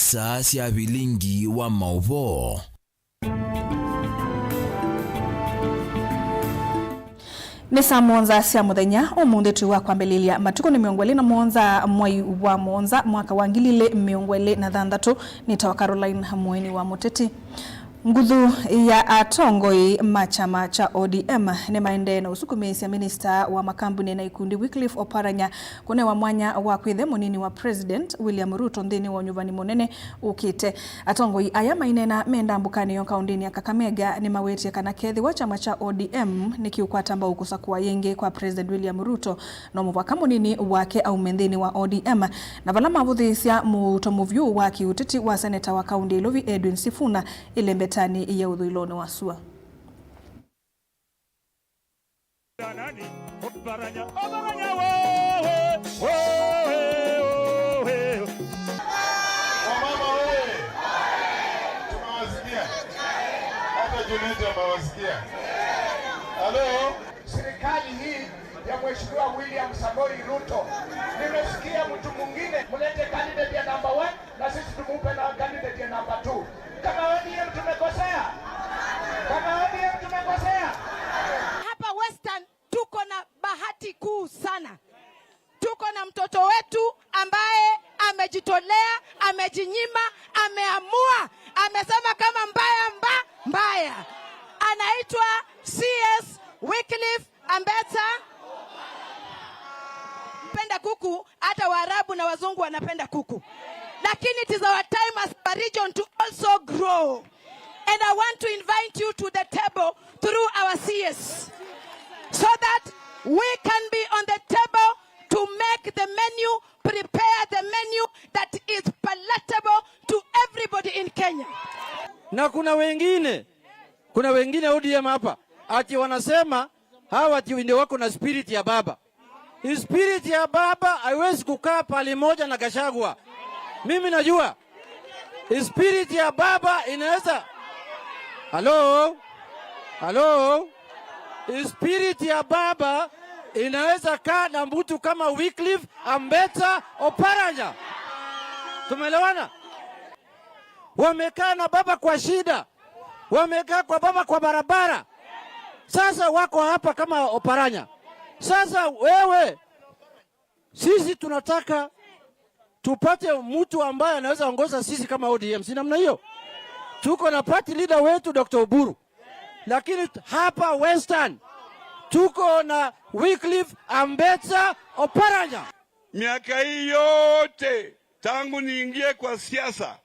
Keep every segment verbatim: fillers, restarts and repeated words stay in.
Saa sya vilingi wa maũvoo. Nĩ saa mũonza sya mũthenya, ũmũnthĩ twĩ wa kwambĩlĩlya. Matukũ nĩ mĩongo ĩlĩ na mũonza mwai wa mũonza mwaka wa ngili ilĩ mĩongo ĩlĩ na thanthatũ. Nĩtawa Caroline Mũeni wa Mũteti. Nguthu ya atongoi ma kyama kya O D M nĩmaendee na ũsukumĩĩsya minista wa makambuni na ikundi Wycliffe Oparanya kũnewa mwanya wa kwĩthĩa mũnini wa President William Ruto nthĩnĩ wa ũnyuvani mũnene ũkĩte. Atongoi aya maineena me ndambũkanĩ yo kaũndĩnĩ ya Kakamega nĩmawetie kana kethĩwa kyama kya O D M nĩkĩũkwata mbau kũsakũa yĩngĩ kwa President William Ruto, no mũvaka mũnini wake aume nthĩnĩ wa O D M, na vala mavũthĩĩsya mũuto mũvyũ wa kĩũteti wa seneta wa kaũndĩ ya Ilovi Edwin Sifuna ĩlembetanĩ ya ũthũĩlonĩ wa sua. Wamama oye! Tunawasikia. Hata Juliet amewasikia. Halo? Serikali hii ya Mheshimiwa William Samoei Ruto, nimesikia mtu mwingine, mlete candidate ya number one, na sisi tumupe na candidate ya number two. Kama O D M tumekosea? Kama O D M tumekosea? Hapa Western tuko na bahati kuu sana. Tuko na mtoto wetu ambaye amejitolea, amejinyima, ameamua, amesema kama mbaya mba-, mbaya. Anaitwa C S Wycliffe Ambetsa. Penda kuku, hata Waarabu na Wazungu wanapenda kuku. Lakini it is our time as a region to also grow. And I want to invite you to the table through our C S, so that we can be on the table to make the menu, prepare the menu that is palatable to everybody in Kenya. Na kuna wengine, kuna wengine O D M hapa, ati wanasema hawa ati ndio wako na spirit ya baba. Spirit ya baba haiwezi kukaa pahali moja na Gachagua. Mimi najua spirit ya baba inaweza, halo? Halo? Spirit ya baba inaweza kaa na mtu kama Wycliffe Ambetsa Oparanya. Tumeelewana? Wamekaa na baba kwa shida. Wamekaa kwa baba kwa barabara. Sasa wako hapa kama Oparanya. Sasa wewe, sisi tunataka tupate mtu ambaye anaweza ongoza sisi kama O D M. Si namna hiyo? Tuko na party leader wetu Doctor Oburu. Lakini hapa Western, tuko na Wycliffe Ambetsa Oparanya. Miaka hii yote, tangu niingie kwa siasa,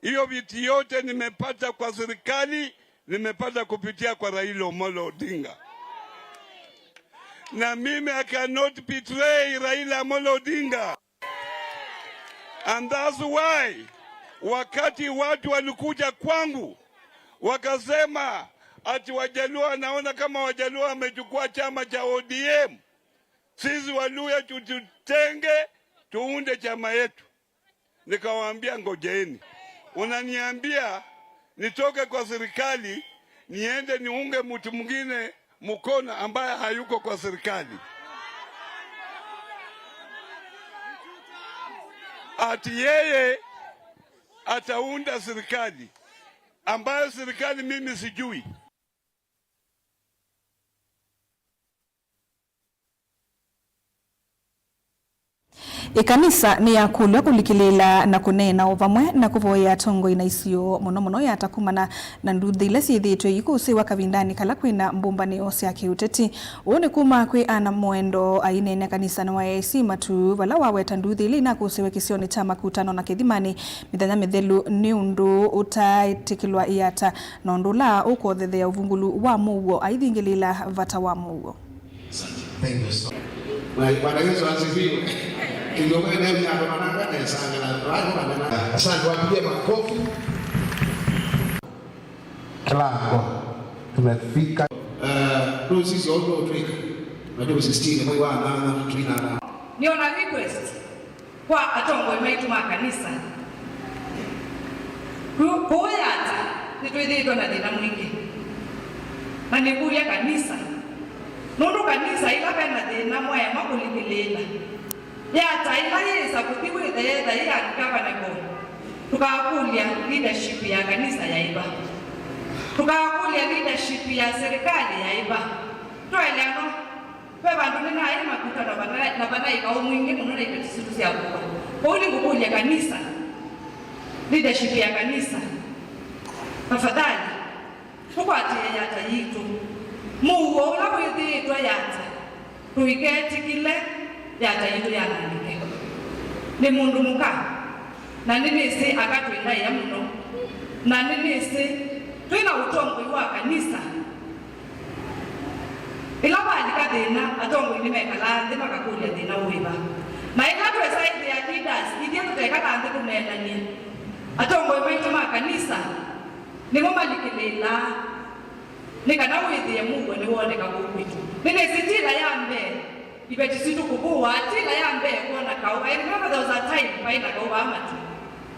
hiyo viti yote nimepata kwa serikali, nimepata kupitia kwa Raila Amolo Odinga. Na mimi, I cannot betray Raila Amolo Odinga. And that's why, wakati watu walikuja kwangu, wakasema ati Wajaluo, anaona kama Wajaluo wamechukua chama cha O D M, sisi Waluhya tu-, tutenge, tuunde chama yetu. Nikawaambia, "Ngojeni. Unaniambia nitoke kwa serikali, niende niunge mtu mwingine mkono ambaye hayuko kwa serikali? Ati yeye ataunda serikali, ambayo serikali mimi sijui." Ĩkanisa nĩyakũlw'a kũlikĩlĩĩla na kũneena o vamwe na kũvoyea atongoi na isio, mũno mũno yata kumana na nduthi ila syĩthĩĩtwe iikũsĩĩwa kavindanĩ kala kwĩna mbũmbanĩo sya kĩũteti. Ũu nĩ kuma kwĩ Anna Mwendo, aineenea kanisanĩ wa A I C Matu, vala waweta nduthi ila inakũsĩĩwe kĩsionĩ kya Makutano na Kĩthimanĩ mĩthenya mĩthelu nĩ ũndũ ũtaaĩtĩkĩlwa ĩata, na ũndũ ũla ũkothethea ũvungũlu wa mũuo, aithingĩlĩĩla vata wa mũuo. Thank you so much. Bwana Yesu asifiwe. Ndio maana mimi hapa manaka na sanga na watu manaka. Asante, wapigie makofi. Kila kwa tumefika. Eh, ndio sisi wote tuweka. Unajua sixteen mwezi wa nane tuina. Nĩona request kwa atongoi maitũ ma kanisa. Kũ-, kũũ Yatta nĩtwĩthĩĩtwe na thĩna mwingĩ. Na nĩkũlya kanisa, nũndũ kanisa ĩla ve na thĩna mwaema kũlikĩlĩĩla, Yatta ĩla yĩsa kũthi wĩthe yetha yĩ ungovernable. Tũkaakũlya leadership ya kanisa yaĩ va? Tũkaakũlya leadership ya serikali yaĩ va? Twaeleanwa? Ve vandũ nĩnaĩ makutano vana-, na vanaĩ kaũ mwingĩ mũno na iveti sitũ sya kũka. Kwoou nĩngũkũlya kanisa, leadership ya kanisa, tafadhali, tũkwatĩe yata yitũ. Mũuo ũla wĩthĩĩtwe yata, tũiketĩkĩle yata yitũ yanangĩke. Nĩ mũndũ mũka, na nĩnĩsĩ akatwĩndaĩa mũno, na nĩnĩsĩ twĩ na ũtongoi wa kanisa. Ĩla valika thĩna, atongoi nĩmekalaa nthĩ makakũlya thĩna wĩ va. Na ĩla twesa ĩthĩa leaders, ithyĩ tũtekala nthĩ tũneenany'e, atongoi maitũ ma kanisa nĩmo malikĩlĩĩlaa nĩ kana wĩthĩe mũuo nĩwoneka kũu kwitũ. Nĩnĩsĩ ti ĩla ya mbee iveti sitũ kũvũwa, ti ĩla ya mbee kwona kaũ. I remember there was a time vaĩ na kaũ vaa matu.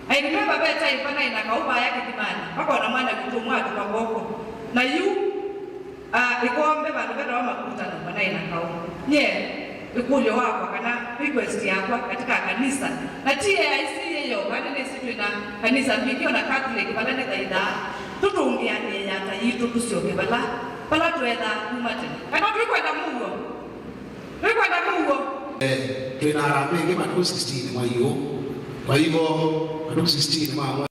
I remember ve time vanaĩ na kaũ vaya kĩthimanĩ, vakona mwana witũ ũmwe atũka kw'oko. Na yu, ah, ĩkombe vandũ vetawa makutano vanaĩ na kaũ. Nyie, ĩkũlyo wakwa kana request yakwa katika kanisa, na ti A I C yĩyo, kana nĩsĩ twĩ na kanisa mbingĩ, ona Catholic vala nĩthaithaa, tũtũngĩanĩe yata yitũ tũsyoke vala, vala tweethaa kuma tene. Kana tũikwenda mũuo? Tũikwenda mũuo? Eh, twĩ na harambee ĩngĩ matukũ sixteen mwai ũũ. Kwa hivyo, matukũ sixteen ma mwai.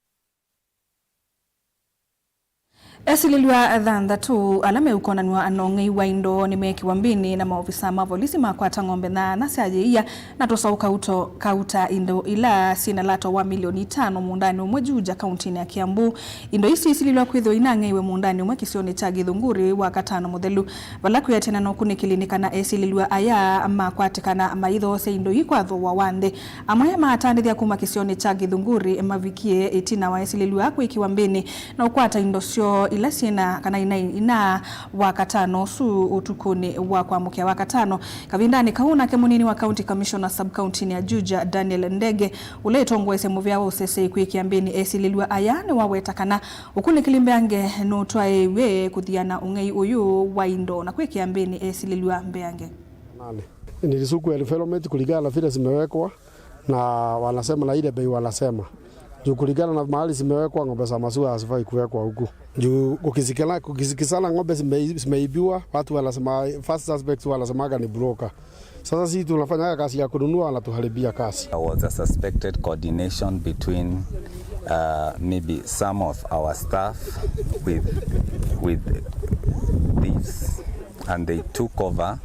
Esilĩlw'a thanthatũ ala meũkonanw'a na ũng'ei wa indo nĩmeekĩwa mbĩnĩ na maovisa ma volisi makwata ng'ombe nyaanya sya yĩia na tũsaũ kauto kauta indo ila syĩ na lato wa milioni itano mũũndanĩ ũmwe Juja, kauntinĩ ya Kiambu. Indo isu isilĩlw'a kwĩthĩwa inang'eiwe mũũndanĩ ũmwe kĩsionĩ kya Gĩthũngũrĩ Wakatano mũthelu, vala kwĩatĩana na ũkunĩkĩli nĩ kana esilĩlw'a aya makwatĩkana maithoosya indo ii kwa thooa wa nthĩ. Amwe maatandĩthya kuma kĩsionĩ kya Gĩthũngũrĩ mavikie ĩtina wa esilĩlw'a kwĩkĩwa mbĩnĩ na ũkwata indo syoo ila syĩna kana ina, ina Wakatano ũsu ũtukũnĩ wa kwamũkĩa Wakatano. Kavindanĩ kau nake mũnini wa County Commissioner sub-county ya Juja, Daniel Ndege, ũla ĩtongoesye mũvĩa wa ũseseĩ kwĩkĩa mbĩnĩ esilĩlw'a aya, nĩwaweta kana ũkunĩkĩli mbeange nũtwaĩĩw'e kũthiana ũng'ei ũyũ wa indo na kwĩkĩa mbĩnĩ esilĩlw'a mbeange. Nane. Nilichukua environment kulingana na vile zimewekwa na wanasema na ile bei wanasema. Juu kulingana na mahali zimewekwa, ng'ombe za maziwa hazifai kuwekwa huku. Juu kukisikana, kukisikisana ng'ombe zime-, zimeibiwa, watu wanasema, first suspects wanasemaga ni broker. Sasa sisi tunafanyaga kazi ya kununua, wanatuharibia kazi. There was a suspected coordination between, uh, maybe some of our staff with, with thieves, and they took over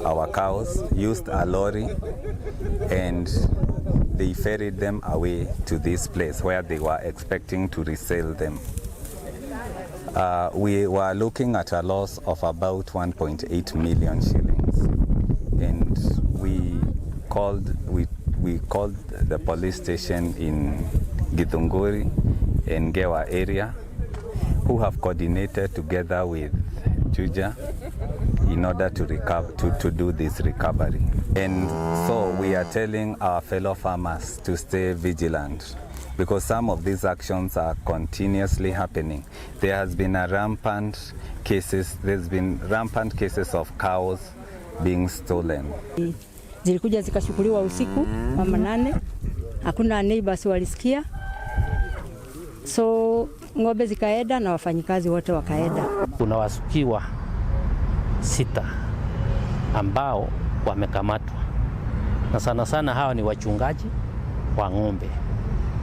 our cows, used a lorry, and they ferried them away to this place where they were expecting to resell them. Uh, we were looking at a loss of about one point eight million shillings, and we called, we, we called the police station in Githunguri, in Ngewa area, who have coordinated together with Juja in order to recov-, to, to do this recovery. And so we are telling our fellow farmers to stay vigilant, because some of these actions are continuously happening. There has been a rampant cases, there's been rampant cases of cows being stolen. Zilikuja zikachukuliwa usiku wa manane, hakuna neighbors walisikia, so ng'ombe zikaenda na wafanyikazi wote wakaenda. Kuna washukiwa sita ambao wamekamatwa, na sana sana hawa ni wachungaji wa ng'ombe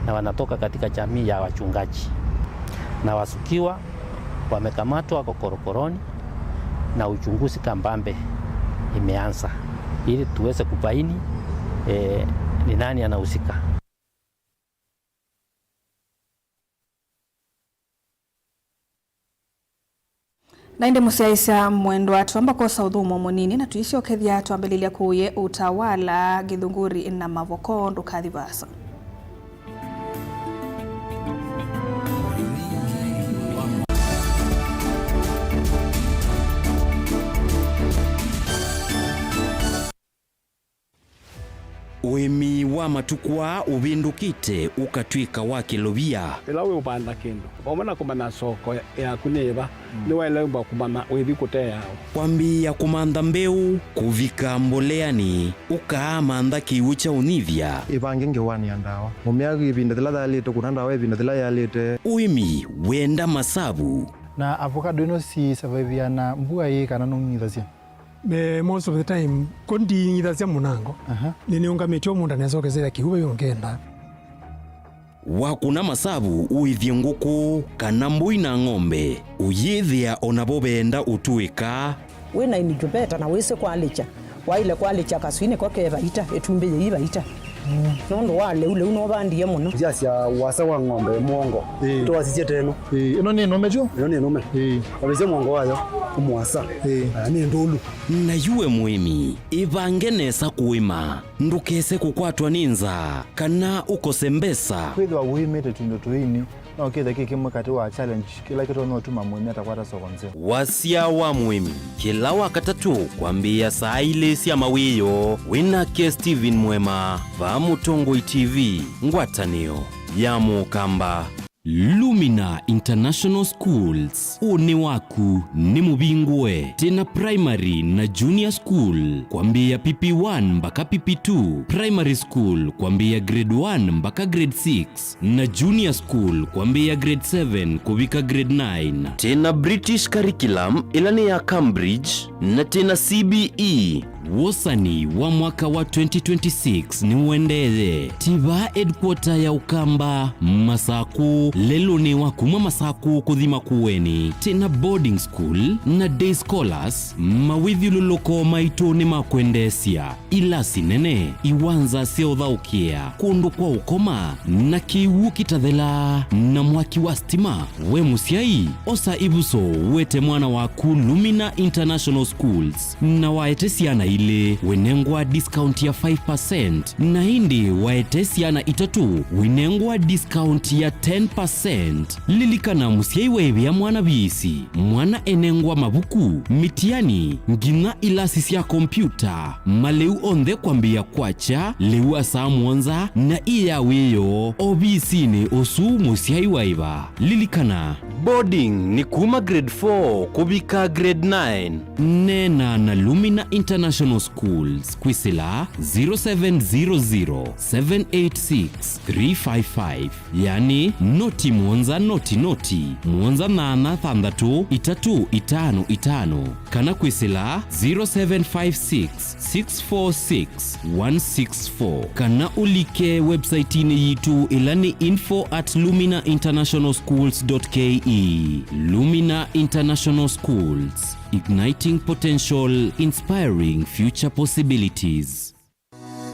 na wanatoka katika jamii ya wachungaji, na washukiwa wamekamatwa, wako korokoroni na uchunguzi kabambe imeanza ili tuweze kubaini, eh, ni nani anahusika. Na ĩndĩ mũsyaĩĩsya mwendwa, twamba kwosa ũthũmũo mũnini na tũisyokethya twambĩlĩlya kũũye ũtawala, Gĩthũngũri na Mavoko. Ndũkathi vaasa. Ũĩmi wa matukũ aa ũvĩndũkĩte ũkatw'ĩka wa kĩlovia. Ĩla wĩũvanda kĩndũ, vamwe na kũmanya soko yaku nĩ ĩva, nĩwaĩle kũmanya wĩthi kũteaũ. Kwambĩĩa kũmantha mbeũ, kũvika mboleanĩ, ũkaamantha kĩw'ũ kya ũnyivya. Ĩvange ngewanĩa ndawa. Mũmĩa ĩvinda yĩla yaĩlĩte, kũna ndawa ĩvinda yĩla yaĩlĩte. Ũĩmi wenda masavu. Na avocado ĩno si survive na mbua ĩĩ kana nũng'ithasya? Eh, most of the time, ko nding'ithasya mũnango. Aha. Nĩnĩũngamĩtye o mũũnda nesokesya kĩw'ũ vau ngenda. Wakũna masavu ũĩthye ngũkũ kana mbũi na ng'ombe, ũyĩthĩa o navo veenda ũtũĩka. Wĩ na incubator na wĩsĩ kwalĩkya, waĩle kwalĩkya kaswinĩ ko ke vaita, ĩtumbĩ yĩi vaita. Nũndũ wa lĩu, lĩu nũvandie mũno. Ndyasya ũasa wa ng'ombe mũongo. Ĩĩ. Twasisye teno. Ĩĩ, ĩno nĩ nũme tu? Ĩno nĩ nũme. Ĩĩ. Wavĩsya mũongo wayo, mũasa. Ĩĩ. Ah, nĩ ndũlu. Na yu we mũĩmi, ĩvange nesa kũĩma, ndũkese kũkwatwa nĩ nzaa, kana ũkose mbesa. Kwĩthĩwa wĩmĩte tũindo tũini, no kĩthe kĩ kĩmwe katĩ wa challenge kĩla kĩtonya ũtuma mũĩmi atakwata soko nzeo. Wasya wa mũĩmi, kĩla Wakatatũ kwambĩĩa saa ilĩ sya mawĩoo, wĩ nake Steven Mwema, vaa Mũtongoi T V, ngwatanĩo ya Mũkamba. Lumina International Schools, ũnĩ waku nĩ mũvingũe. Twĩ na primary na junior school, kwambĩĩa P P one mbaka P P two, primary school kwambĩĩa grade one mbaka grade six, na junior school kwambĩĩa grade seven kũvika grade nine. Twĩ na British curriculum, ĩla nĩ ya Cambridge, na twĩ na C B E. Wosani wa mwaka wa twenty twenty-six nĩũendee. Tiva headquarter ya Ũkamba, Masakũ, lelũnĩ wa kuma Masakũ kũthi Makueni. Twĩ na boarding school na day scholars, mawĩthyũlũlũko maitũ nĩ ma kwendeesya. Ilasi nene, iwanza sya ũthaũkĩa, kũndũ kwa ũkoma, na kĩw'ũ kĩtathela, na mwaki wa stima. We mũsyai, osa ĩvuso ũete mwana waku Lumina International Schools, na waete syana ilĩ, wĩnengwa discount ya five percent, na ĩndĩ waete syana itatũ, wĩnengwa discount ya ten percent. Lilikana, mũsyai waĩvĩa mwana viisi, mwana enengwa mavuku, mĩtiani, nginya ilasi sya kompyuta, malĩu onthe kwambĩĩa kwakya lĩu wa saa mũonza na ĩ ya wĩoo ovisinĩ ũsu mũsyai waĩva. Lilikana, boarding nĩ kuma grade four kũvika grade nine. Neena na Lumina International Schools kwĩsĩla zero seven zero zero, seven eight six, three five five, yani noti mũonza noti noti, mũonza nana thanthatũ itatũ itano itano, kana kwĩsĩla zero seven five six, six four six, one six four, kana ũlike website-inĩ yitũ ĩla nĩ info at lumina international schools dot K E. Lumina International Schools, igniting potential, inspiring future possibilities.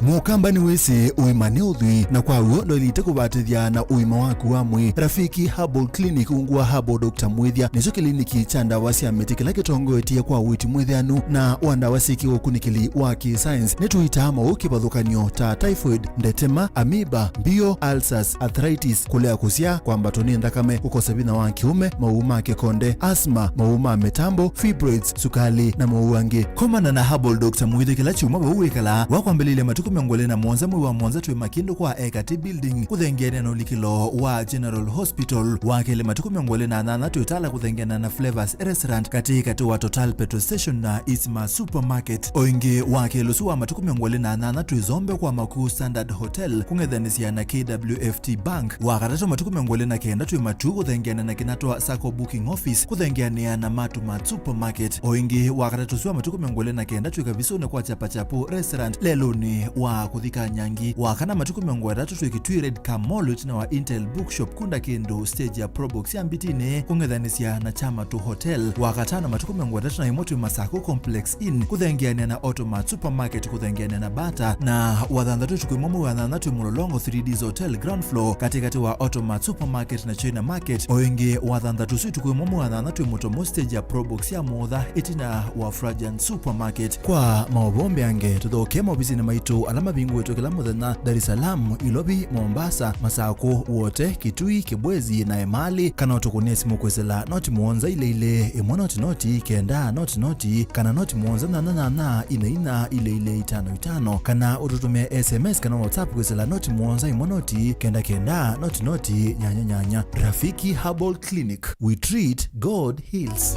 Mũkamba nĩwĩsĩ ũima nĩ ũthwii, na kwa w'o ndwaĩlĩte kũvatĩthya na ũima waku wa mwĩĩ. Rafiki Herbal Clinic ungu wa Herbal Doctor Mwĩthya nĩkyo kĩliniki kya ndawa sya mĩtĩ kĩla kĩtongoetye kwa ũiiti mwĩthĩanu na wa ndawa syĩkĩwe ũkunĩkĩli wa kĩ-science. Nĩtũitaa maũũ kĩvathũkany'o ta typhoid, ndetema, amoeba, mbio, ulcers, arthritis, kũlea kũsyaa, kwambatwa nĩ nthakame, kũkosa vinya wa kĩũme, maũũ ma kĩkonde, asthma, maũũ ma mĩtambo, fibroids, sukalĩ, na maũũ angĩ. Komana na Herbal Doctor Mwĩthya kĩla kyumwa vau wĩkalaa. Wakwambĩlĩlya matukũ mĩongo ĩlĩ na mũonza mwei wa mũonza twĩ Makindũ kwa Ekati Building, kũthengeanĩa na ũlikĩlo wa General Hospital. Wa kelĩ matukũ mĩongo ĩlĩ na nyanya twĩ Tala kũthengeanĩa na Flavors Restaurant katĩ katĩ wa Total Petrol Station na Isma Supermarket. O ĩngĩ, wa kelĩ ũsu wa matukũ mĩongo ĩlĩ na nyanya twĩ Zombe kwa Makuu Standard Hotel kũng'ethanĩsya na K W F T Bank. Wa katatũ matukũ mĩongo ĩlĩ na kenda twĩ Matuu kũthengeanĩa na Kinatwa Sacco Booking Office kũthengeanĩa na Matumat Supermarket. O ĩngĩ, wa katatũ ũsu wa matukũ mĩongo ĩlĩ na kenda twĩ Kavisũnĩ kwa Chapachapu Restaurant lelũnĩ wa kũthi Kanyangi. Wa kana matukũ mĩongo ĩtatũ twĩ Kitui Red Car Mall ĩtina wa Intel Bookshop kunda kĩndũ stage ya Probox ya Mbitinĩ kũng'ethanĩsya na Chamatu Hotel. Wa katano matukũ mĩongo ĩtatũ na ĩmwe twĩ Masakũ Complex Inn kũthengeanĩa na Automat Supermarket kũthengeanĩa na Bata, na wa thanthatũ ũtukũ ĩmwe mwei wa nyanya twĩ Mũlolongo three Ds Hotel ground floor katĩkatĩ wa Automat Supermarket na China Market. O ĩngĩ wa thanthatũ ũsu ũtukũ ĩmwe mwei wa nyanya twĩ Mũtomo stage ya Probox ya Mũtha ĩtina wa Frajan Supermarket. Kwa maũvoo mbeange tũthokee maovisinĩ maitũ ala mavingũĩtwe kĩla mũthenya, Dar es Salaam, Ilovi, Mombasa, Masakũ, Wote, Kitui, Kibwezi na Emali, kana ũtũkũnĩe simũ kwĩsĩla noti mũonza ilĩ ilĩ, ĩmwe noti noti, kenda noti noti, kana noti mũonza nyanya nyanya, ina ina, ilĩ ilĩ, itano itano, kana ũtũtũmĩe S M S kana WhatsApp kwĩsĩla noti mũonza ĩmwe noti, kenda kenda, noti noti, nyanya nyanya. Rafiki Herbal Clinic, we treat, God heals.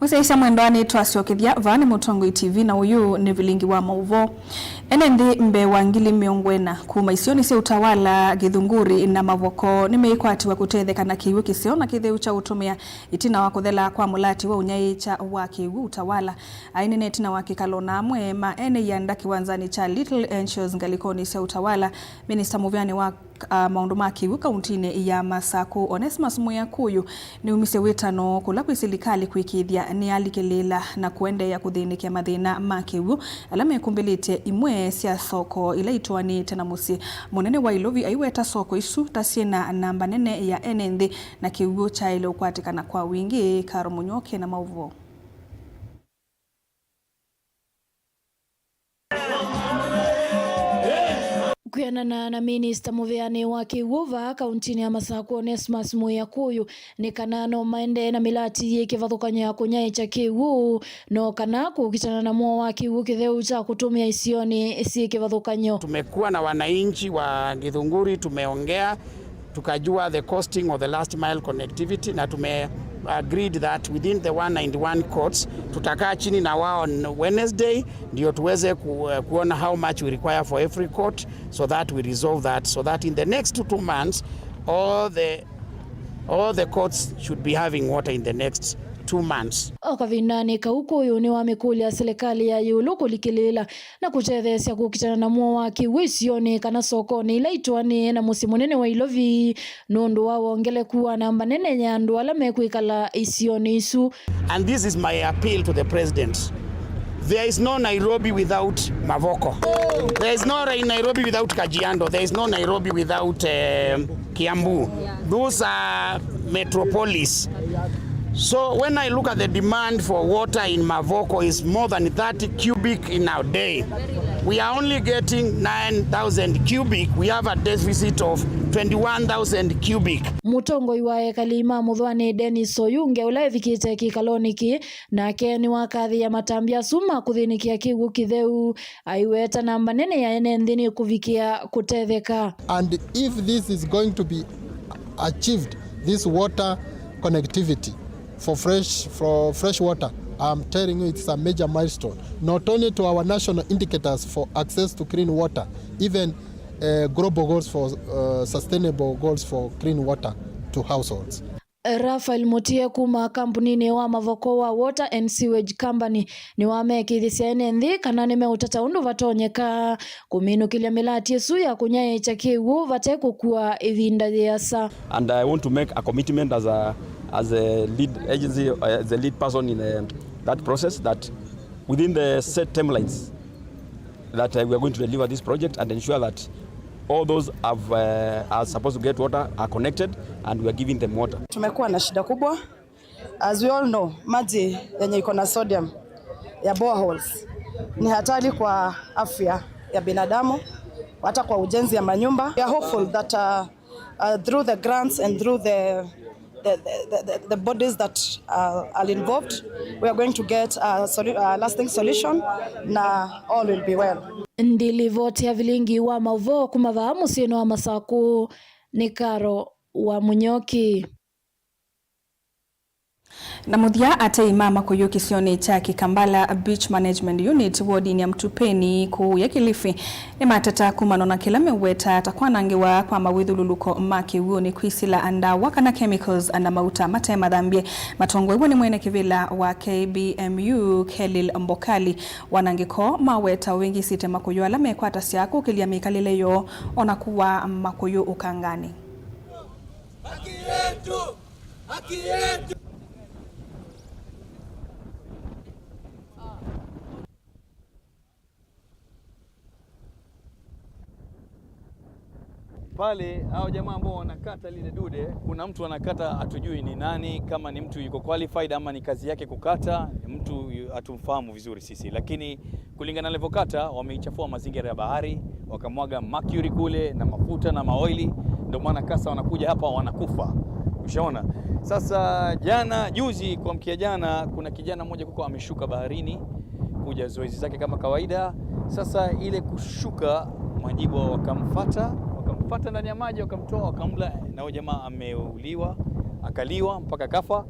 Mũsyaĩĩsya mwendwa, nĩtwasyokethya. Vaa nĩ Mũtongoi T V na ũyũ nĩ vilingi wa maũvoo. Ene nthĩ mbee wa ngili mĩongo ĩna kuma isionĩ sya Utawala, Gĩthunguri na Mavoko nĩmeĩkwatiwa kũtetheka na kĩw'ũ kĩseo na kĩtheu kya ũtũmĩa ĩtina wa kũthela kwa mũlati wa ũnyaĩĩkya wa kĩw'ũ Utawala. Ainene ĩtina wa kĩkalo na amwe ma ene ianda kĩwanzanĩ kya Little Angels ngalĩkonĩ sya Utawala, minista mũvĩanĩ wa, a, maũndũ ma kĩw'ũ kauntinĩ ya Masakũ, Onesmus Mwĩa Kũyũ, nĩumisye wĩtano kũla kwĩ silikalĩ kũĩkĩĩthya nĩyalikĩlĩĩla na kũendeea kũthĩnĩkĩa mathĩna ma kĩw'ũ ala mekumbĩlĩtye imwe sya soko ila itũanĩĩte na mũsyĩ mũnene wa Ilovi, aiweta soko isu ta syĩ na namba nene ya ene nthĩ na kĩw'ũ kyaĩle ũkwatĩkana kwa wingĩ. Karo Mũnyoke na maũvoo. Kwĩanana na minista mũvĩanĩ wa kĩw'ũ vaa kauntinĩ ya Masakũ, Onesmus Mwĩa Kũyũ, nĩ kana no maendee na mĩlati yĩ kĩvathũkany'o ya kũnyaĩĩkya kĩw'ũ, no kana kũkitana na mũo wa kĩw'ũ kĩtheu kya kũtũmĩa isionĩ syĩ kĩvathũkany'o. Tumekuwa na wananchi wa Githunguri, tumeongea tukajua the costing of the last mile connectivity, na tume agreed that within the one ninety-one courts tutakaa chini na wao on Wednesday, ndio tuweze ku, kuona how much we require for every court, so that we resolve that, so that in the next two months all the, all the courts should be having water in the next two months. O kavindanĩ kau, Kũyũ nĩwamĩkũlya silikalĩ ya ĩũlũ kũlikĩlĩĩla na kũtetheesya kũkitana na mũo wa kĩw'ũ isionĩ kana sokonĩ ila itũanĩe na mũsyĩ mũnene wa Ilovi, nũndũ wa wongeleku wa namba nene ya andũ ala mekwĩkala isionĩ isu. And this is my appeal to the president. There is no Nairobi without Mavoko. There is no Nairobi without Kajiado. There is no Nairobi without, um, Kiambu. Those are metropolis. So when I look at the demand for water in Mavoko is more than thirty cubic in a day. We are only getting nine thousand cubic. We have a deficit of twenty-one thousand cubic. Mũtongoi wa ekali ma Mũthũanĩ, Dennis Oyunge, ũla evikĩte kĩkalonĩ kĩĩ, nake nĩwakathĩĩa matambya asu ma kũthĩnĩkĩa kĩw'ũ kĩtheu, aiweta namba nene ya ene nthĩ nĩ kũvikĩa kũtetheka. And if this is going to be achieved, this water connectivity for fresh, for fresh water, I'm telling you, it's a major milestone, not only to our national indicators for access to clean water, even, uh, global goals for, uh, sustainable goals for clean water to households. Raphael Mutie kuma kampuninĩ wa Mavoko wa Water and Sewage Company nĩwamekĩĩthĩsya ene nthĩ kana nĩmeũtata ũndũ vatonyeka kũminũkĩlya mĩlati ĩsu ya kũnyaĩĩkya kĩw'ũ vate kũkua ĩvinda yĩasa. And I want to make a commitment as a, as a lead agency, uh, as a lead person in, uh, that process, that within the set timelines, that, uh, we are going to deliver this project and ensure that all those have, uh, are supposed to get water are connected and we are giving them water. Tumekuwa na shida kubwa. As we all know, maji yenye iko na sodium ya boreholes ni hatari kwa afya ya binadamu, hata kwa ujenzi ya manyumba. We are hopeful that, uh, uh, through the grants and through the, the, the, the, the bodies that, uh, are involved, we are going to get a solu-, a lasting solution, na all will be well. Ndi livoti ya vilingi wa maũvoo kuma vaa mũsyĩnĩ wa Masakũ, nĩ Karo wa Mũnyoki. Na mũthya, atei ma makũyũ kĩsionĩ kya Kikambala Beach Management Unit wodinĩ ya Mtupeni kũũya Kilifi nĩmateta kumana na kĩla meũweta ta kwanangĩwa kwa mawĩthũlũlũko ma kĩw'ũnĩ kwĩsĩla ndawa kana chemicals na mauta mate mathambye. Matongoew'e nĩ mwene kĩvĩla wa K B M U, Khelil Mbokali. Wanangĩko maweta ũvĩngĩsĩte makũyũ ala mekwatasya kũkĩlya mĩkalĩle yoo, o na kũaa makũyũ ũkanganĩ. Haki yetu! Haki yetu! Pale, hao jamaa ambao wanakata lile dude, kuna mtu anakata, hatujui ni nani, kama ni mtu yuko qualified ama ni kazi yake kukata, ni mtu yu-, hatumfahamu vizuri sisi. Lakini kulingana na alivyokata, wameichafua mazingira ya bahari, wakamwaga mercury kule na mafuta na maoili, ndio maana kasa wanakuja hapa wanakufa. Ushaona? Sasa jana, juzi kuamkia jana, kuna kijana mmoja kuko ameshuka baharini kuja zoezi zake kama kawaida. Sasa ile kushuka, majibu wakamfata, wakamfata ndani ya maji, wakamtoa, wakamla, na huyo jamaa ameuliwa, akaliwa mpaka kafa,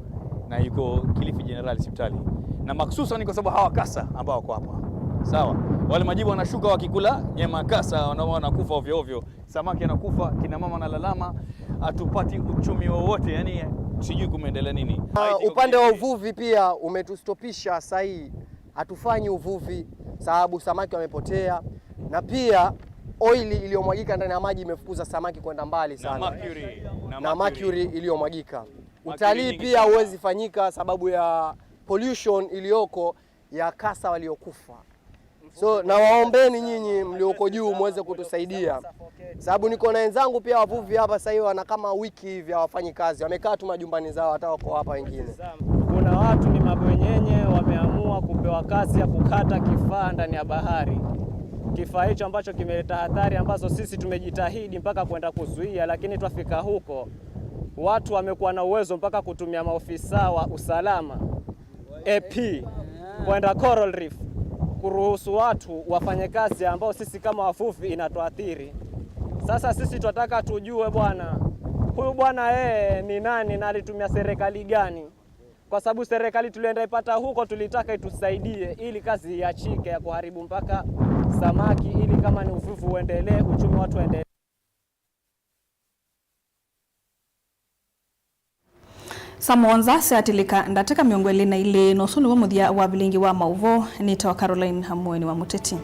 na yuko Kilifi General Hospitali. Na maksusan ni kwa sababu hawa kasa ambao wako hapa. Sawa. Wale majibu wanashuka wakikula nyama kasa, wana-, wanakufa ovyo ovyo. Samaki anakufa, kina mama analalama, hatupati uchumi wowote, yani sijui kumeendelea nini. Ah, upande wa uvuvi pia umetustopisha saa hii. Hatufanyi uvuvi sababu samaki wamepotea, na pia oili iliyomwagika ndani ya maji imefukuza samaki kwenda mbali sana. Na mercury, na mercury iliyomwagika. Utalii pia huwezi fanyika sababu ya pollution iliyoko ya kasa waliokufa. So, nawaombeni nyinyi mlioko juu muweze kutusaidia. Sababu niko na wenzangu pia wavuvi hapa sasa hivi wana kama wiki hivi hawafanyi kazi. Wamekaa tu majumbani zao, hata wako hapa wengine. Kuna watu ni mabwenyenye wameamua kupewa kazi ya kukata kifaa ndani ya bahari. Kifaa hicho ambacho kimeleta hatari ambazo sisi tumejitahidi mpaka kwenda kuzuia, lakini twafika huko, watu wamekuwa na uwezo mpaka kutumia maofisa wa usalama A P kwenda Coral Reef kuruhusu watu wafanye kazi ambao sisi kama wavuvi inatuathiri. Sasa sisi twataka tujue bwana, huyu bwana yeye ni nani na alitumia serikali gani? Kwa sababu serikali tulienda ipata huko, tulitaka itusaidie ili kazi iachike ya kuharibu mpaka samaki, ili kama ni uvuvi uendelee, uchumi watu uendelee. Saa mũonza syatilĩka ndatĩka mĩongo ĩlĩ na ilĩ, na ũsu nĩw'o mũthya wa vilingi wa maũvoo. Nĩtawa Caroline Mũeni wa Mũteti.